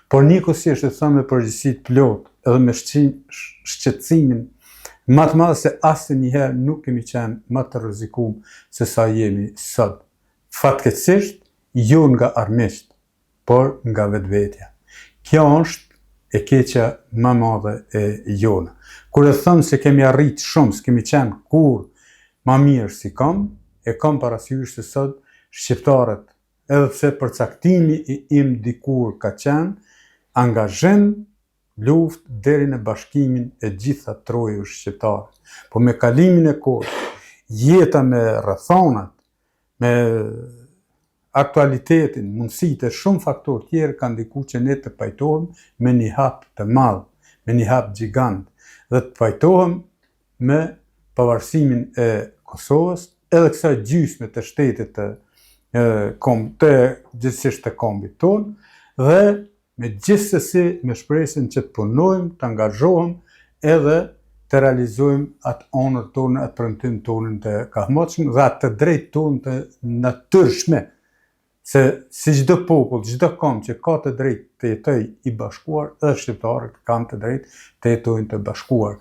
Por njëkohësisht e them me përgjegjësi të plotë edhe me shqetësimin ma të madh se asnjëherë nuk kemi qenë ma të rrezikum se sa jemi sot. Fatkeqësisht, jo nga armiqtë, por nga vetvetja. Kjo është e keqja ma e madhe e jona. Kur e them se kemi arrit shumë, s'kemi qenë kurrë ma mirë si komb, e kam parasysh se sot shqiptarët, edhe pse përcaktimi i im dikur ka qenë angazhim, luftë deri në bashkimin e gjitha trojeve shqiptare. Po me kalimin e kohës, jeta me rrethanat, me aktualitetin, mundësitë e shumë faktorë tjerë kanë ndiku që ne të pajtohem me një hap të madh, me një hap gjigant dhe të pajtohem me pavarësimin e Kosovës, edhe kësaj gjysme të shtetit të kom, të gjithësisht të kombit tonë dhe me gjithsesi me shpresën që të punojmë, të angazhohem edhe të realizojmë atë ëndërr tonë, atë premtim tonin të kahmotshëm dhe atë të drejtë tonë të natyrshme se si çdo popull, çdo komb që ka të drejtë të jetojë i bashkuar, edhe shqiptarët kanë të drejtë të jetojnë të bashkuar.